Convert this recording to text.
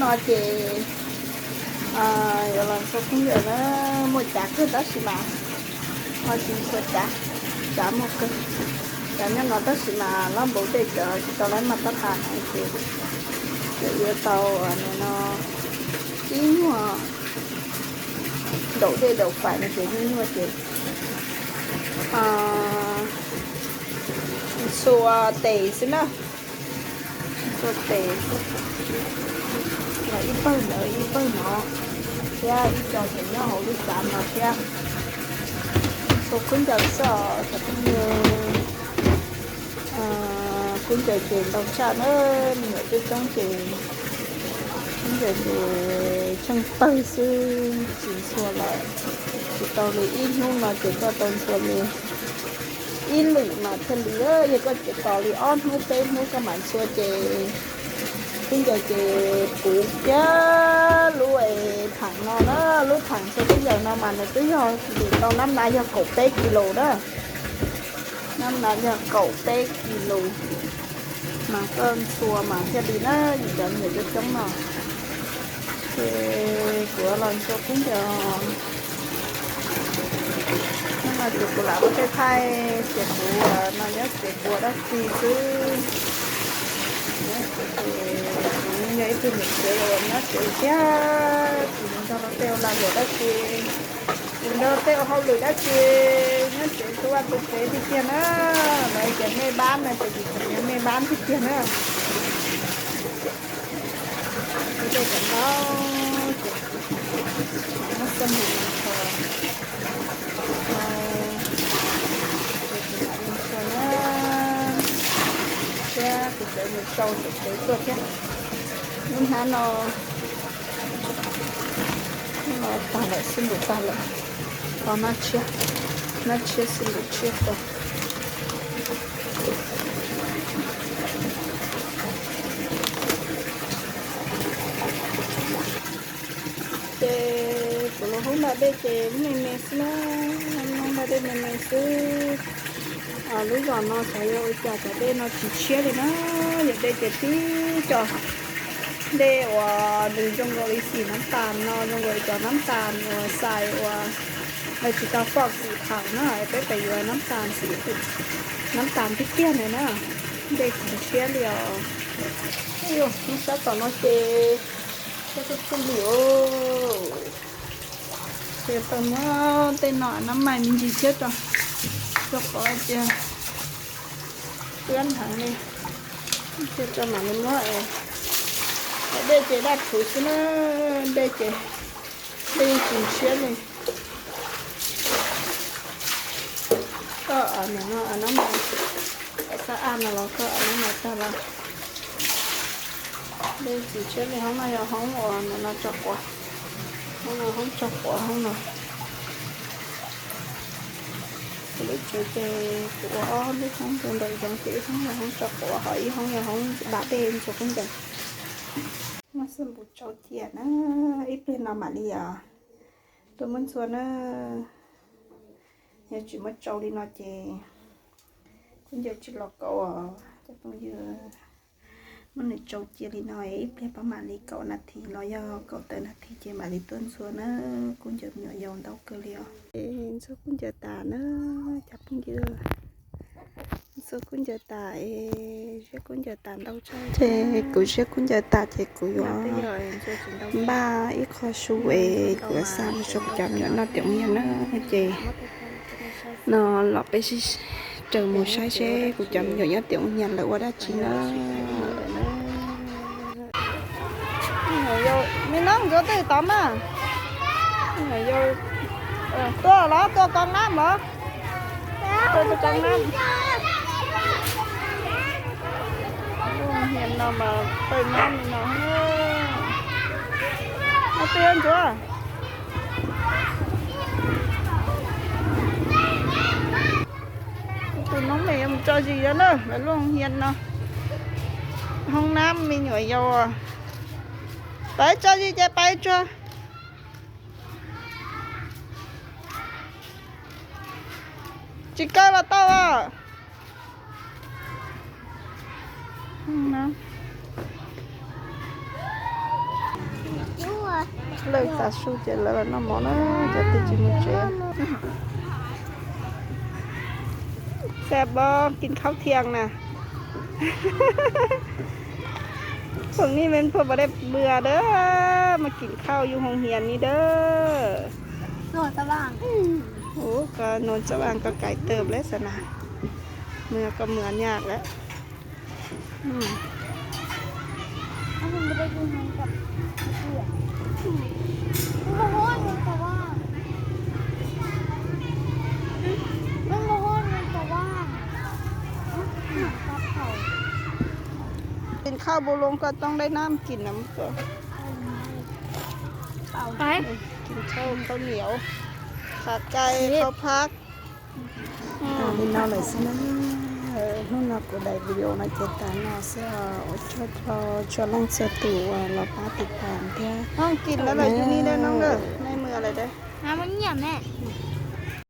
Ces yuav los ntxhua khaub ncaws na, muaj cav kawg tab sis mas ho tsis ntxhua cav, cav muaj kawg. Cav nyob no tab sis mas lab npau dej cov tsis tau lab mas tab tas no ces yuav tau no ib nyuag daus dej daus fais no ces nyuaj nyuaj ces ntxhua tes xwb na. Ntxhua tes, los ib pawg ntawd ib pawg no thiab ib co ces nyob hauv lub txav no thiab. Ntxhua khaub ncaws xwb os cov phooj ywg. Khaub ncaws ces ntau tshaj na, me nyuam coob coob ces khaub ncaws ces tsheej pawg xwb tsis ntxhua lawm. Tsis tau li ib hnub no ces koj tau ntxhua li ib lwm mas thiaj li, yog koj tseem tos li ob hnub peb hnub koj mam ntxhua ces khaub ncaws ces puv kiag lub es theem no na, lub theem ntxhua khaub ncaws no mas nws twb yog lwm tau nab nav yog kaum peb kis lus na. Nab nav yog kaum peb kis lus mas koj ntxhua mas thiaj li na, yus cov me nyuam coob coob no. Ces kuv los ntxhua khaub ncaws. Hnub no ces kuv lam ua tej thaij ces kuv no nyob tsev ua dab tsi xwb. Kuv yog ib tug niam tsev uas nyob tsev thiab tsis nrog luag tej ua lag luam dab tsi, tsis nrog luag tej ua hauj lwm dab tsi, nyob tsev tu vaj tu tsev tiag tiag na. Lawv tias mej bab na ces kuv tseem yog mej bab tiag tiag na. Ua dej kom ntau ces muab xab npum kho no, ces kuv mam li ntxhua na, thiab kuv tseem mus tsau ntawm tsev tuaj thiab. Lub hnab no, hnab no tag lawm, xab npum tag lawm, tau hnab tshiab, hnab tshiab xab npum tshiab tau. Ces kuv lub hoob npaj dej ces me me xwb na, hoob npaj dej me me xwb. Lub zos no xyov yog ua cas cov dej no tsis tshiab li na, yog dej ces tib co dej uas nws zoo nkaus li xim nab tas no, zoo nkaus li cov nab tas uas xais uas lawv tsis tau foj xim thaum na, peb pem yuav nab tas xim, nab tas tiag tiag ntawd na, dej tsis tshiab li os. Ub, lub sab tom no ces tshiab txhua txhua li os. Ces tau muab tej no nab mais me ntsis thiab rau, rau qhov tias tuab ntheev li, thiaj rau mam li muab es. Dej ces daj rhuv xwb na, dej ces dej yeej tsis tshiab li. Koj nab mais, xab ab no los koj nab mais tag los. Dej tsis tshiab li. Hoob no yog hoob uas no tso quav, hoob no hoob tso quav hoob no. Kuv lub tsev ces kuv ua ob lub hoob rau ntawm zoov, ces ib hoob yog hoob tso quav, ho ib hoob yog hoob npaj dej ntxhua khaub ncaws. Muab xab npum tsau cia na, ib pliag no mam li os tuaj muab ntxhua na. Yog tsis muab tsau li no ces khaub ncaws tsis los kaus os cov phooj ywg. Muab nws tsau cia li no ib pliag pab mam li kaum nas this los yog kaum tawm nas this ces mam li tuaj ntxhua na. Khaub ncaws me nyuam yaus ntau kawg li os. Ntxhua khaub ncaws tas na cov phooj ywg. Ntxhua khaub ncaws tas es ziab khaub ncaws tas ntau tshaj. Ces kuv ziab khaub ncaws tas ces kuv yuav npaj ib qho su es kuv yuav xa mus rau kuv cov me nyuam noj tiam ub yog na. Ces no los peb sib raws mus saib seb kuv cov me nyuam nyob tiam ub yog lawv ua dab tsi na. Me noob ntsuav twg tod mas? Tuaj los tuaj koj nab los? Tuaj koj nab. Lub hiav no mas pawg nab li no. Nab twg ntsuav? Tus noob me yuav mus tso zis yog na, lawv lub hiav no. Hoob nab me nyuam yaus. Pab tso zis ces pab tsuag. Tsis kaw los tau os. Lawv tav su ces lawv los noj mov na, cov twb tsis mus tsev. Xe bos kis khaub thiaj na. Phoo nij mej phuaj pas dej mws dawb, mas kis khaub yug hoos hias ni dawb. Ub, koj nua txav vaj koj kais tawm lawm xav na. Mws koj mws nyaj lawm. Kis khaub bu loo koj tooj dej nab kis na. Kis khaub, khaub niam, khav kais, khaub phab. Li no lawm xwb na. Hnub no kuv daim video no ces tas no xwb os. Ua tsaug rau txhua leej txhua tus uas los pab tiv tas thiab. Kis lawv los yug ni dawb no, nej mus lawm dawb.